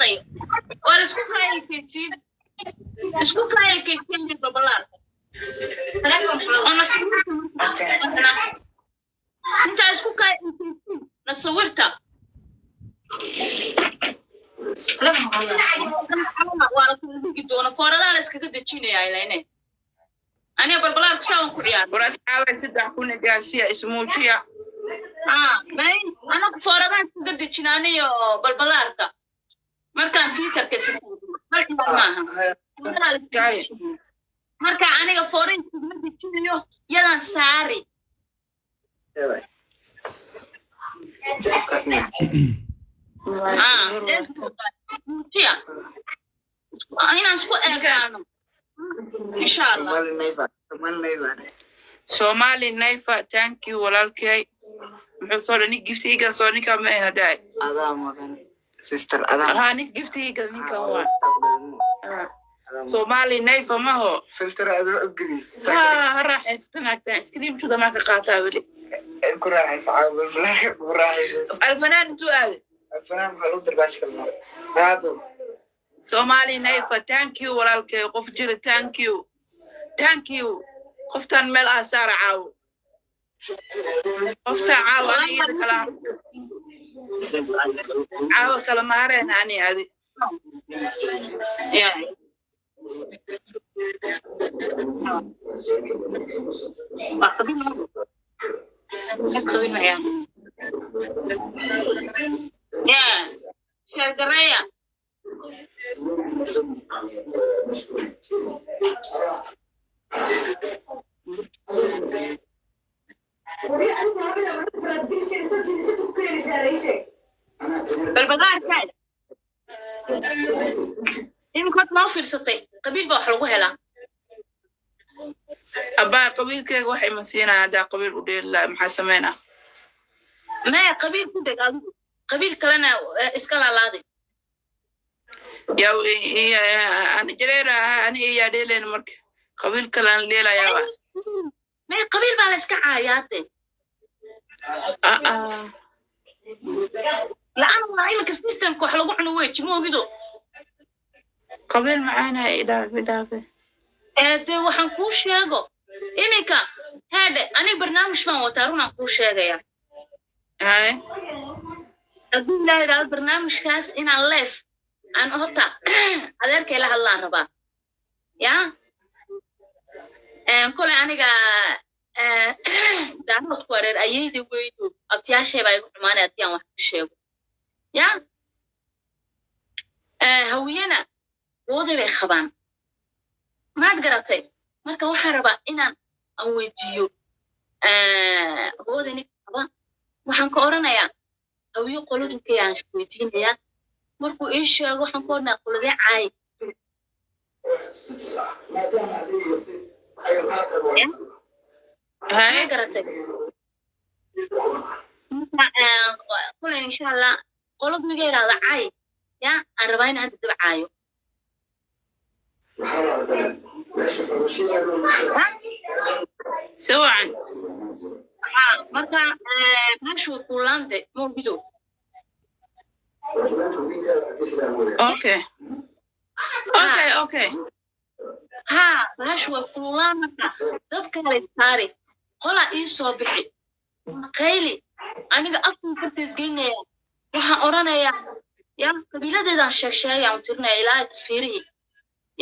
Waa la isku kaayakeysiin, isku kaayakeysiin balbalaarka. Oo nasawirta intaa isku kaayakeysiin nasawirta waa la kala dhigi doona, fooradaa la iskaga dejinayaa ilayne. Aniga balbalaarku saa waan ku ciyaar. War asxaabay, 3000 gaarsiya, ismuujiya. May, anagu fooradaan iskaga dejina aniyo balbalaarka markaan filterka iska saarno ciyaar maaha. Fooradaa la iskaga dejinaya. Marka aniga foora iskagama dejinayo, yadan saari. Muujiya inaan isku eegaano insha Allah. Somali Naifa, thank you walaalkay. Muxuu soo dhan nin giftiga soo ninka ma ahayn hadaa. Adaa mudan sister, adaa. Haa, nin giftiga ninkan waa Somali Naifa maho. Filter adoo ogri. Haa, ha raaxaysato naagtan, screenshot maa ka qaataa weli. Ku raaxaysa caawa, balbalaarka ku raaxaysa. Alfanaan intuu aaday? Alfanaan waxaa lagu darbaashi kalmaa aado. Somali Naifa, thank you walaalkay, qof jira, thank you, thank you. Qoftan meel ah saara caawo, qoftan caawo anigida kala caawo kala maareen ani adi. Yeah. Waa qabiil ma qabiil ma yeah, sheergareeya. Balbalaarka iminka horta ma u fiirsatay? Qabiil baa wax lagu helaa. Abaa, qabiilkeyga wax ima siinaya haddaa qabiil u dheeli lahaa, maxaa sameynaa? Maya, qabiil ku dheg adigu, qabiil kalena iska laalaaday. Yaa ani jareera ahaa, ani iyaa dheeleen marka qabiil kale aan dheelayaaba. Maya, qabiil baa la iska caayaade. La-aan waa iminka systemka wax lagu cuno weji ma ogido. Qabiil macaana, idhaafe idhaafe. Ee dee waxaan kuu sheego iminka heedhe, aniga barnaamij baan wataa, runaan kuu sheegaya. Haye. Haddii ilaa idhaahdo barnaamijkaas inaan leef aan horta adeerkay la hadlaan rabaa ya kolay aniga daanoodku areer ayeyda weydo, abtiyaashay baa igu xumaanay haddii aan wax ka sheego ya hawiyena wooday bay qabaan, maad garatay? Marka waxaan rabaa inaan aan weydiiyo hooday ninka qaba. Waxaan ka oranayaa hawiyo qoladunkay aan weydiinayaa. Markuu ii sheego waxaan ka oranayaa qoladee caay. Haye. Ma garatay? Marka kulay insha Allah qoladu iga yidhaahda caay ya aan rabaa inaan hadda daba caayo. Si wacan. Marka meeshu way kuulaante moogido. Okay. Haa, meeshu way kuulaan. Marka dabka la saari, qolaa ii soo bixi qayli, aniga afkan fartiis gelinaya, waxaan oranayaa ya qabiiladeedaan sheeg sheegaya, aan tirinaya ilaa tafiirihii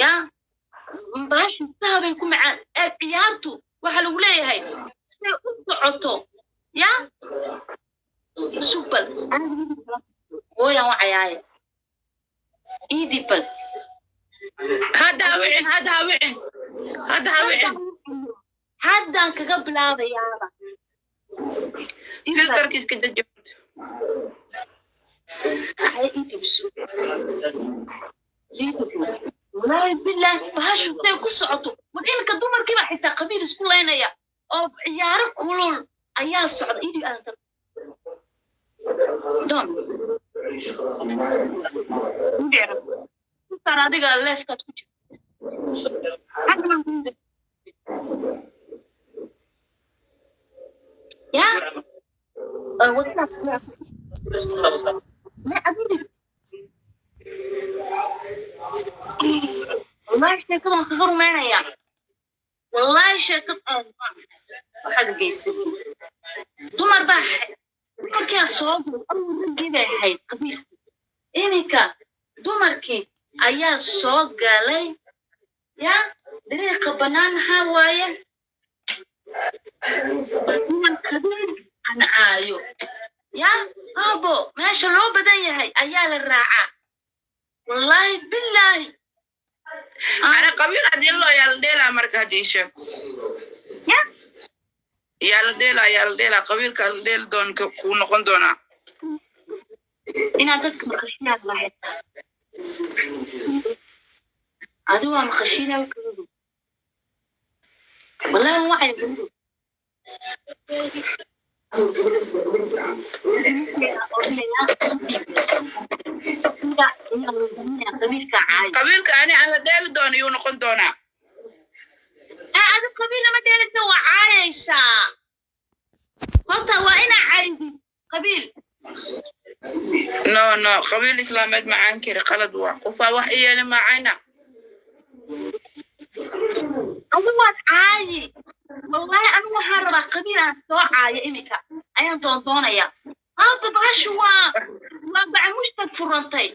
ya baashu sahabay ku macaan ee ciyaartu waxaa lagu leeyahay siday u socoto ya sugbal hooyaan wacayaaye iidibal. Hadda ha wicin, hadda ha wicin, hadda ha wicin. Haddaan kaga bilaabayaaba. Filterka iska deji. Walaahi bilaah, bahashu siday ku socoto war iminka dumarkiiba xitaa qabiil isku laynaya oo ciyaaro kulul ayaa socda idhi aadan don intaan adiga leefkaad ku jirto. Ya WhatsApp. Ma adidi. Wallahi sheekada waan kaga rumaynayaa. Wallahi sheekad waxaad geysatay dumar baa dumarkaa soo galay. Awal raggii bay ahayd qabiilku, iminka dumarkii ayaa soo galay. Ya dariiqa bannaan maxaa waaye? Inaan qabiil aan caayo. Ya aabo, meesha loo badan yahay ayaa la raacaa. Wallahi bilaahi. Ana qabiil haddii loo yaa la dheelaa marka haddii sheeg. Ya. Yaa la dheelaa, yaa la dheelaa, qabiilka la dheeli doon kuu noqon doonaa. Inaad dadka maqashiinaad lahayd adigu waa maqashiinaa kagudu. Wallahi wacay kagudu. Qabiilka caay. Qabiilka ani aan la dheeli doono yuu noqon doonaa? Adigu qabiil lama dheelisa, waa caayaysaa. Horta waa inaa caydid qabiil. No, no, qabiil islaameed macaan kari, qalad waa qofaa wax i yeeli maacayna. Adigu waad caayi. Wallahi anigu waxaan rabaa qabiil aan soo caayo, iminka ayaan doondoonaya. Hadda bahashu waa bacamushtaad furantay,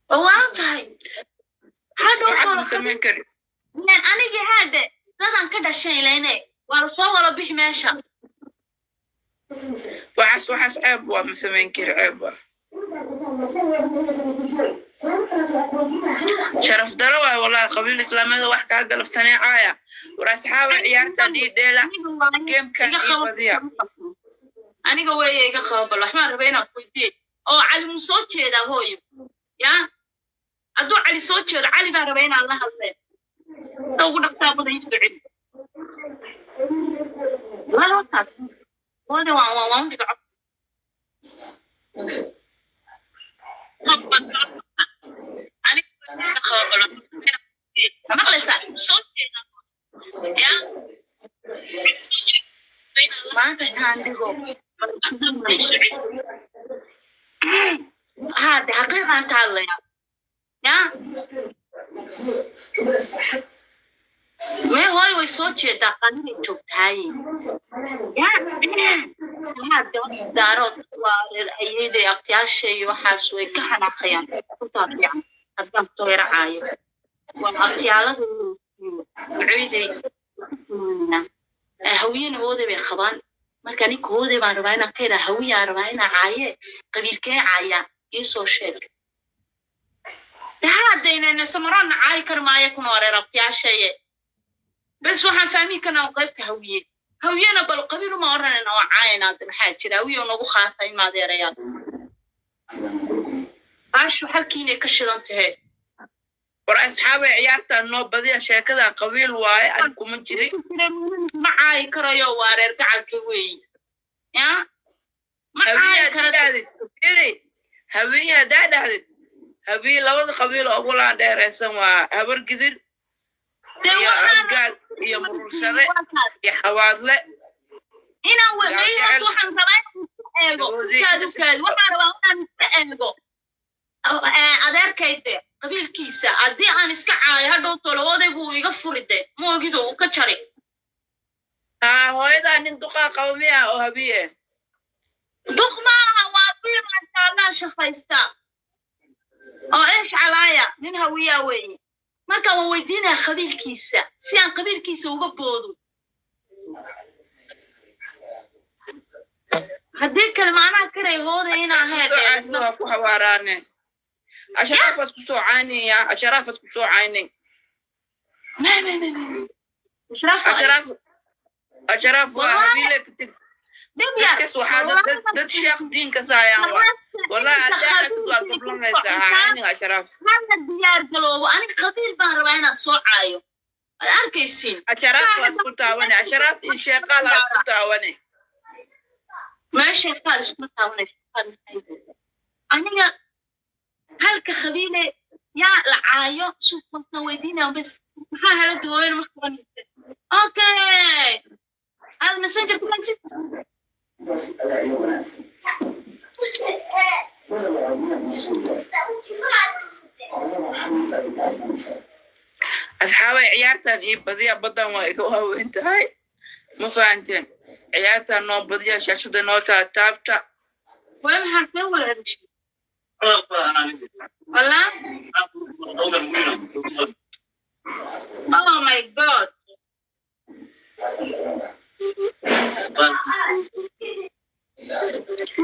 waa waalan tahay hadhow. Waxaas ma samayn kari. Ilaan anigi haade dadaan ka dhashay ilayne waa lasoo wala bixi meesha. Waxaas ceeb waa, ma samayn kari, ceeb waa, sharaf daro waay wallahi. Qabiil islaameed wax kaa galabsanay caaya. War asxaaba, ciyaarta dhiidheela, gamekan Iga ii qabo. badiya. Aniga weeye, iga qabo. Bal waxbaan rabay inaan weydiiye oo Cali muu soo jeedaa hooyo? Ya hadduu Cali soo jeedo, Cali baan rabay inaan la hadle. Ta ugu dhaqtaa badan isoo celi. Wallahi hortaas hooda waan u dhiga cod. Aniga iga qabo bal. Ma maqlaysaa? Soo jeedaa ya maanta taandhigo haade xaqiiqaan ka hadlaya. Ya mee hooy way soo jeedaa, qaninay joogtaaye. Ya haade daarood waa reer ayeeday, abtiyaasha iyo waxaas way ka xanaaqayaan. Runtaa fiican haddaan soo yara caayo waa abtiyaalada macoyday. Hawiyena hooday bay qabaan. Marka ninka hooday baan rabaa inaan ka iraa, hawiyaan rabaa inaan caaye, qabiilkee caayaa iisoo sheeg. Haadaynayna samaroonna caayi kar maayo kuna wareer abtiyaashaye. Bes waxaan fahmi karnaa qaybta hawiye. Hawiyena bal qabiil uma oranayna, waa caayanaa. De maxaa jira? Hawiye nagu qaata in maadeerayaan baashu halkiinay ka shidan tahe. War asxaabay, ciyaarta noo badiya. Sheekada qabiil waaye, ani kuma jiri. Ma caayi karayo, waa reer gacalka weeyi. Ya ma hawiye caayi haddii kara. Dhahdid iri hawiye haddaa dhahdid, hawiye labada qabiil oo ugu laan dheereysan waa Habar Gidir Dee iyo waxaan Abgaal iyo Murursade iyo Xawaadle. Inaan Yaa wemeeyo. jecel. Horta waxaan rabaa inaan iska eego. Doodi. Ukaadi, ukaadi, waxaan rabaa inaan iska eego adeerkayde qabiilkiisa. Haddii aan iska caayo hadhow tolowooday buu iga furi de, ma ogido uu ka jari. Haa, hooyadaa nin duqaa qaba miya oo habiye? Duq maaha, waa bii maashaallah shaqaysta oo eesh calaaya, nin hawiyaa weeye. Marka waan weydiinaya qabiilkiisa si aan qabiilkiisa uga boodo. Haddii kale maanaa karay hooda inaa kusoo caasida waa ku hawaaraane. Asharaafas kusoo caynaya, asharaafas kusoo caynin. Asharaaf, asharaaf waa habiile ka tirsan. Dadkas waxaa dad sheekh diinka saayaan waa. Wallahi haddaa xasid waa gablanaysaa, ha caynin asharaaf. Hala diyaar galoobo, aniga qabiil baan rabaa inaan soo caayo, waad arkaysiin. Asharaaf waa isku taawane, asharaaf iyo sheeqaal aa isku taawane. Meesha qaar iskuma taabanayso aniga halka qabiile yaa la caayo suuqna weydiinaya bes. Maxaa hala dooyana marka? Okay, hada messenger ku haysid. Asxaabay, ciyaartan ii badiya. Badan waa iga waaweyn tahay, ma fahanteen? Ciyaartan noo badiya, shaashada noo taataabta. Way, maxaa soo wada hadashay? Wallah, oh my God.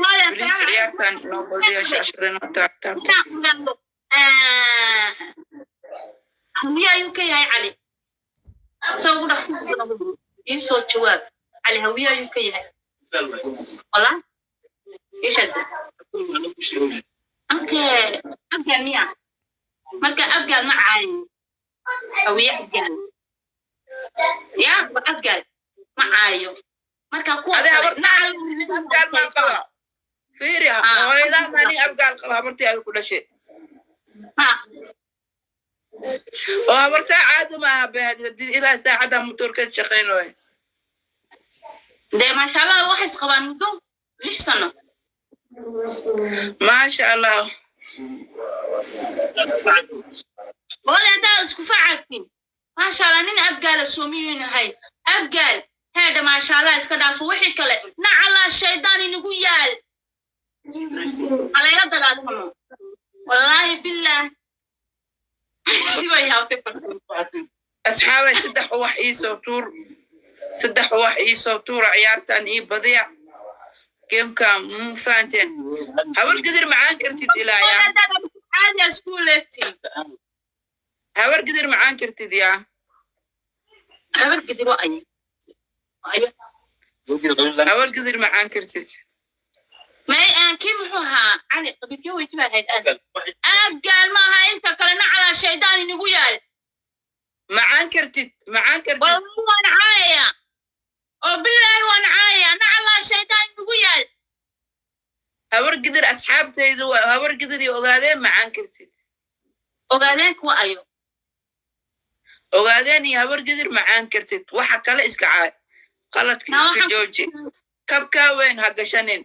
Maya. Please, ciyaartan noo badiya, shaashada noo taataabta. Hawiye ayuu ka yahay Cali. Sa ugu dhaqsan ii soo jawaab. Cali hawiye ayuu ka yahay? Wallah, ii sheeg. Okay, Abgaal miya? Marka Abgaal ma caayo. Hawiye Abgaal ya waa Abgaal, ma caayo. Marka kuwa Adi kale habartaa Abgaal maa qaba? Fiiri, hooyadaa maa nin Abgaal qaba? Habartii aga ku dhashay oo habartaa caadi maaha be, hadii ilaa saacadda motorkeed shaqaynooy. Dee maasha Allah, waxay isqabaan muddo 6 sano. Maasha Allah. Wada haddaa isku facagtin, maasha Allah, nin Abgaala soomiyuun ahay. Abgaal heedha, maasha Allah, iska dhaafo wixii kale. Nacalaa shaydaan inagu yaal, halayla dagaalamo. Wallaahi billaah, way yaabtay. Asxaabay, saddex wax iisoo tuur, saddex wax iisoo tuura. Ciyaartan ii badiya, gameka, ma fahanteen? Habar Gidir macaan kartid ilaa yaa. Caadi isku leegtiin. Habar Gidir macaan kartid yaa. Habar Gidir waa ay ayo. Habar Gidir macaan kartid. May aan kii muxuu ahaa Cali qabiilkii way jibaa ahayd aad Abgaal maaha, inta kale nacalaa shaydaan inagu yaal. Macaan kartid, macaan kartid. Wallahi waan caayaya oo bilaahi waan caayaya. Nacalaa shaydaan inagu yaal. Habar Gidir asxaabtaydu waa Habar Gidir iyo Ogaadeen, macaan kartid. Ogaadeen kuwa ayo? Ogaadeen iyo Habar Gidir macaan kartid. Waxa kale iska caay, qaladka iska jooji, kabkaa weyn ha gashanin.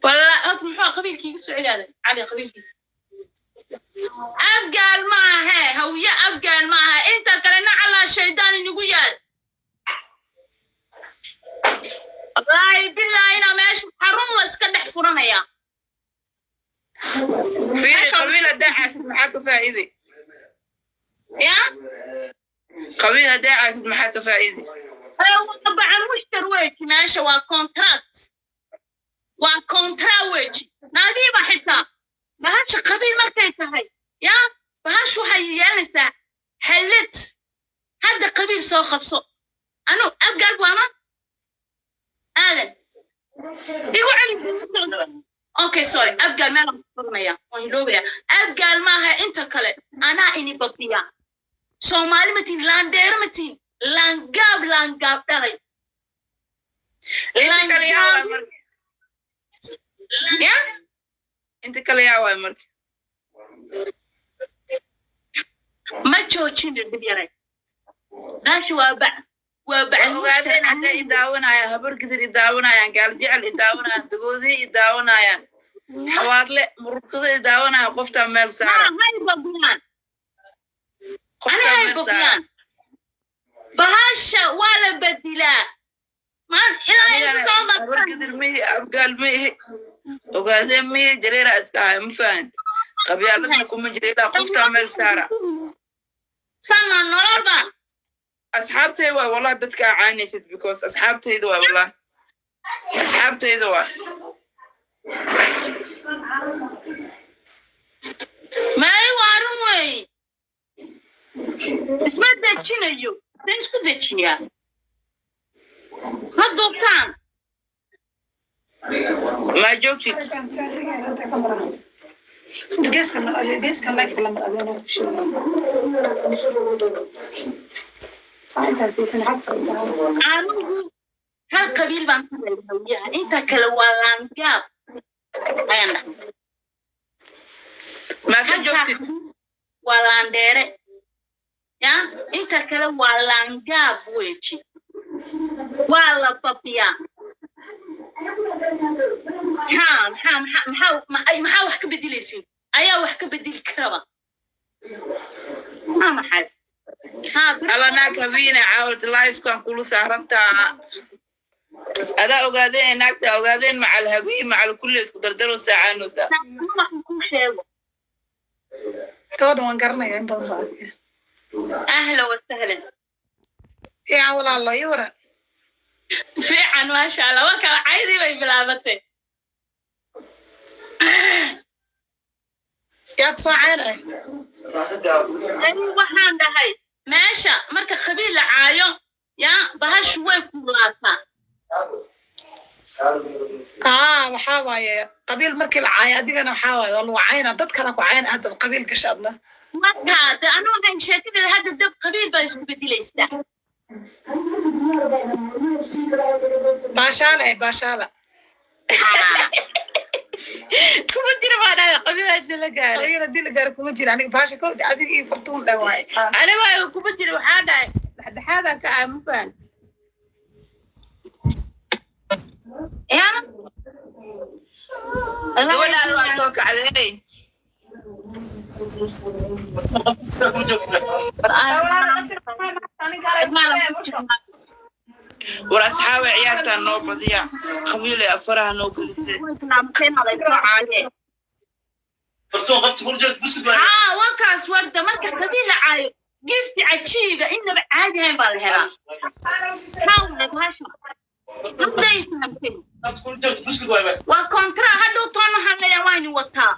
Walla og muxuu qabiilkii igu soo celiyaaday Cali qabiilkiisa? Abgaal ma ahe, Hawiye Abgaal ma aha, inta kale nacalaa shaydaan inagu yaal. Wallaahi bilaahi inaa meesha xarun la iska dhex furanaya. Fiiri, qabiil haddaa caasid maxaa ka faa'iiday? Ya. Qabiil haddaa caasid maxaa ka faa'iiday? Baca mushtar weji meesha waa contract, waa contract weji. Naagiiba xitaa bahasha qabiil markay tahay ya bahashu waxay yeelanaysaa xallid. Hadda qabiil soo qabso, anu Abgaal waama aadan igu celi. Okay, sorry, Abgaal meelaan ku furanaya waan iloobaya. Abgaal maaha, inta kale anaa ini babiya. Soomaali matiin, laandeero matiin, laangaab, laangaab dhalay. Inta kale yaa waay marka? Ya. Inta kale yaa waay marka? Ma joojinin, dhib yaray. Baashi waa bac, waa bac. Waa Ogaadeen hadday i daawanayaan, Habar Gidir i daawanayaan, Gaal Jecel i daawanayaan, Dagoodiye i daawanayaan, Xawaadle, Murugsado i daawanayaan, qoftaa meel saara. Hay babiyaan ani. Qoftaa Hay meel saara. Babiyaan bahasha waa la bedilaa maan ilaa isa Anigana soo Habar dartan. Gidir mihi, Abgaal mihi, Ogaadeen mihi, jareera iska ahay, ma fahant? Qabyaaladna kuma jira ilaa qoftaa meel saara. Sama nololba. Asxaabtay waa, wallah, dadka aa caanaysid because asxaabtayda waa, wallah, asxaabtayda waa. May waa run wey, isma dejinayo, dan isku dejiyaa ma duubtaan. Maa joogtid? Geeskan life lamar adeena ku sheegay. Anigu hal qabiil baan ka reebay, Hawiyaha. Inta kale waa laangaab ayaan dhahay. Maa ka halkaa joogtid? Qabiil waa laandheere ya, inta kale waa laangaab weji, waa la babiyaa. Maxaa maxaa maxaa maxaa maxaa wax ka bedelaysin ayaa wax ka bedeli karaba. Waa maxay? Haa. Alla, naag habiina caawad lifekan kula saarantaa. Adaa ogaadeen, naagta ogaadeen, macal habiin macal kulle isku dardaro saacaanoosa. Waxaan kuu sheego. Gabadhan waan garanaya, in badan baa arkay. Ahla wasahlan. Yaa walaalo, ii waran. Fiican, maasha Allah. Waa kala caydii bay bilaabatay. Yaa kusoo caynay? Ani waxaan dhahay, meesha marka qabiil la caayo, yaa bahashu way kulaataa. Aa, waxaa waaye, qabiil markii la caayo, adigana waxaa waaye waa lagu cayna, dad kala ku cayna haddaad qabiil gasho adna. Marka de anu waxaan sheekadeeda hadda dad qabiil baa isku bedelaysaa. Baashaala eh, baashaala. Kuma jira baa dhahay, qabiil hadii la gaaray. Qabiil haddii la gaaro kuma jira aniga, baasha ko adiga iyo Fartuun dhan waaye. Ani waayo kuma jira, waxaa dhahay dhexdhexaadan ka ah, ma fahan? Yaa. Gabadhaan waa soo kacday. War asxaaba, ciyaartaan noo badiya, qabiil ee afaraha noo gelisay. Haa, wakaas warda marka qabiil la caayo, gifti cajiiba inaba caadi ahayn baa la helaa. Maxaa waay bahasha? Hadday fahamteen. Waa kontra hadhow toon waxaan leeyahay waa idin wataa.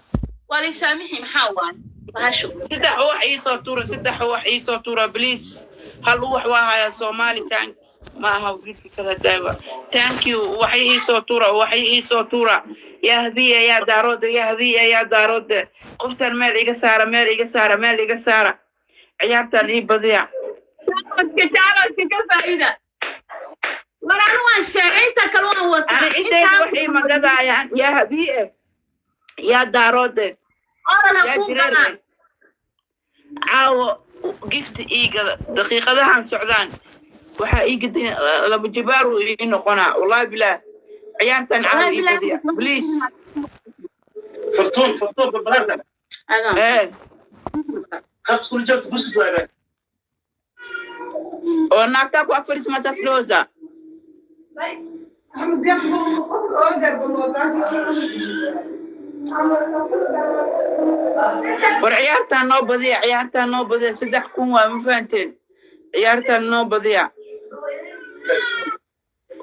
Waa lay saamixi, maxaa waay bahashu? Saddex uwax iisoo tuura, saddex uwax iisoo tuura, please. Hal uwax waa hayaa. Soomaali tank ma aha wiilka kala daawa. Thank you. Uwaxay iisoo tuura, uwaxay iisoo tuura. Yaa habiya, yaa daarooda, yaa habiya, yaa daarooda. Qoftan meel iga saara, meel iga saara, meel iga saara. Ciyaartan ii badiya. Jaalooska ka faa'iida. War anu waan sheegay, inta kale waan wataa. Ani cidayda waxay magadaayaan yaa habiye, yaa daaroode. Oran ha yaa kuu jireer. galaan. Caawo gifti iigada daqiiqadahan socdaan waxaa ii gadan laba jibaaru ii noqonaa, wallahi bilaah. Ciyaartan caawa ii badiya, please. Fartuun, Fartuun, balbalaarka. Adaan. Ee. Khafta kula joogta buskud waay baa. Oo naagtaa ku agfadhisma saas dhahoosa. War ciyaartaan noo badiya, ciyaartaan noo badiya. 3000 waa, ma fahanteen? Ciyaartaan noo badiya.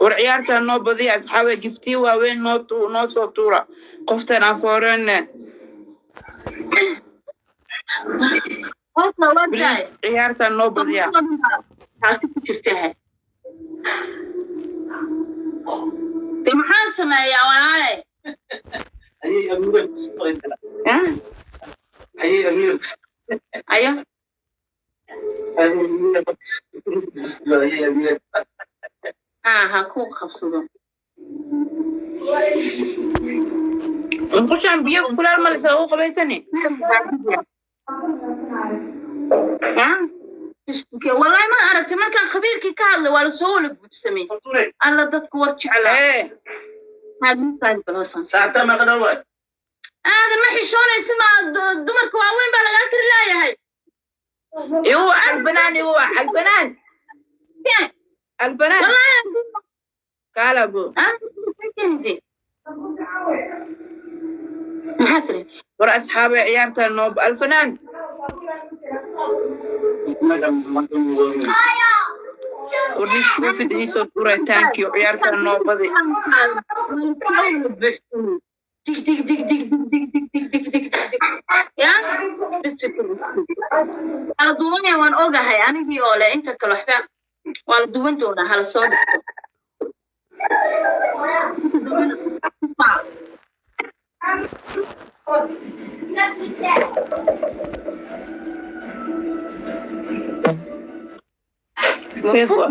War ciyaartaan noo badiya, asxaabe. Giftiyo waaweyn noo soo tuura. Qoftan afoorenne. Qofka wardaay. Please, ciyaartaan noo badiya. Taasi ku jirtaa. De maxaan sameeyaa, walaale? Ayay Amiira ku soo qoray. Ah, Ayay Amiira ku soo ayo. Ayay Amiira buskud waay, ayay Amiira. Ha ha ku qabsado. Musqushaan biyo kulaal ma lasoo ugu qabaysani? Ah? Wallahi ma aragtay, markaan khabiirkii ka hadlay waa lasoo wala buubsamay. Fartuune, Alla, dadku war jeclaa. Ee. saacada meeqa dhow waay? Aadan, ma xishoonaysid? Ma dumarka waaweyn baa lagaa kari laayahay. Igu wac Alfanaan, igu wac Alfanaan. Alfanaan. Wallahi. Kaalabo. Maxaa tiri? War asxaabe, ciyaartaan noo Alfanaan. War ninka koofida iisoo tuuray. Thank you. Ciyaartaan noo badi. Dig dig dig dig dig dig dig dig dig dig dig. Ya waa la duwanaya, waan ogahay anigii oo le inta kale waxba waa la duwan doonaa, hala soo dhigto. Fake waa.